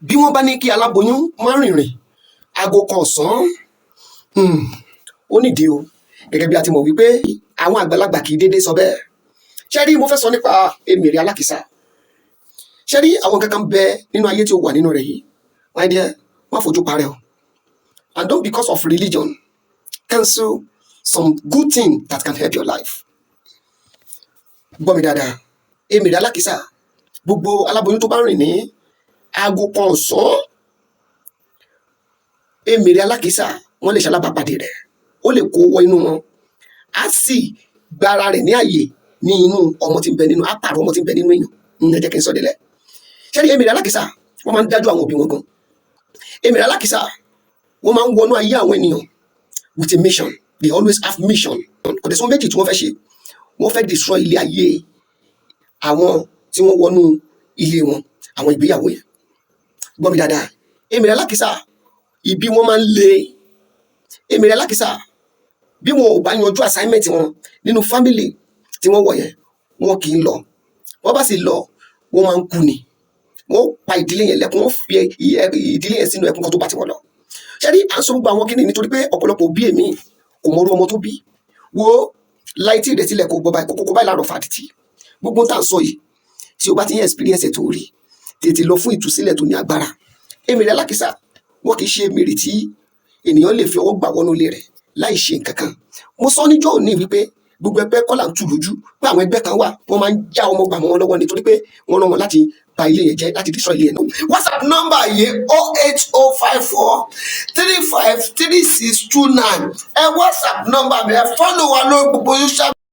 Bí wọ́n bá ní kí aláboyún má rìnrìn aago 1 ọ̀sán, ó nídìí o. Gẹ́gẹ́ bí a ti mọ̀ wípé àwọn àgbàlagbà kì í dédé sọ bẹ́ẹ̀. Ṣé rí, mo fẹ́ sọ nípa èmèrè alákìísà. Ṣé rí, àwọn kankan bẹ nínú ayé tí ó wà nínú rẹ̀ yìí, my dear, má fojú parẹ́ o. And don't, because of religion, cancel some good thing that can help your life. Gbọ́ mi dáadáa, èmèrè alákìísà, gbogbo aláboyún tó bá rìn ní aago 1 ọ̀sán, èmèrè alákìísà, wọ́n lè ṣalábàápàdé rẹ̀. Ó lè kó wọ inú wọn, á sì gbára rẹ̀ ní àyè ní inú ọmọ tí ń bẹ nínú, á pààrọ̀ ọmọ tí ń bẹ nínú èèyàn. Ẹ jẹ́ kí n sọ délẹ̀. Ṣé ní èmèrè alákìísà, wọ́n máa ń dájú àwọn òbí wọn gan. Èmèrè alákìísà, wọ́n máa ń wọnú ayé àwọn ènìyàn with a mission. They always have mission. Kò dẹ̀ sọ méjì tí wọ́n fẹ́ ṣe: wọ́n fẹ́ destroy ilé ayé àwọn tí wọ́n wọnú ilé wọn, àwọn ìgbéyàwó yẹn. Gbọ́ mi dáadáa, èmèrè alákìísà, ibi wọn máa ń le. Èmèrè alákìísà, bí wọn ò bá yanjú assignment wọn nínú family tí wọ́n wọ̀ yẹn, wọn kì í lọ. Wọ́n bá sì lọ, wọ́n máa ń kú ni. Wọ́n pa ìdílé yẹn lẹ́kún, wọ́n fi ìdílé yẹn sínú ẹkún kan tó bá ti wọ́n lọ. Ṣé rí, à ń sọ gbogbo àwọn kíní nítorí pé ọ̀pọ̀lọpọ̀ òbí èmi kò mọrú ọmọ tó bí. Wo láì tí ìrètí lẹ̀ kó gbọ́ báyìí, kókó báyìí láàrọ̀ fàdìtì. Gbogbo tá à ń sọ yìí, tí o bá ti ń experience ẹ̀ tó rí, tètè lọ fún ìtúsílẹ̀ tó ní agbára. Èmèrè alákìísà, wọn kì í ṣe èmèrè tí ènìyàn lè fi ọwọ́ gbà wọnú ilé rẹ̀ láì ṣe nǹkan kan. Mo sọ níjọ́ òní wípé gbogbo ẹgbẹ́ kọ́ là ń tù lójú, pé àwọn ẹgbẹ́ kan wà, wọ́n máa ń já ọmọ gbà mọ́ wọn lọ́wọ́ nítorí pé wọ́n rán wọn láti ba ilé yẹn jẹ́, láti destroy ilé yẹn náà. WhatsApp nọ́mbà yìí, 08054353629. Ẹ WhatsApp nọ́mbà mi, ẹ follow wa lórí gbogbo social.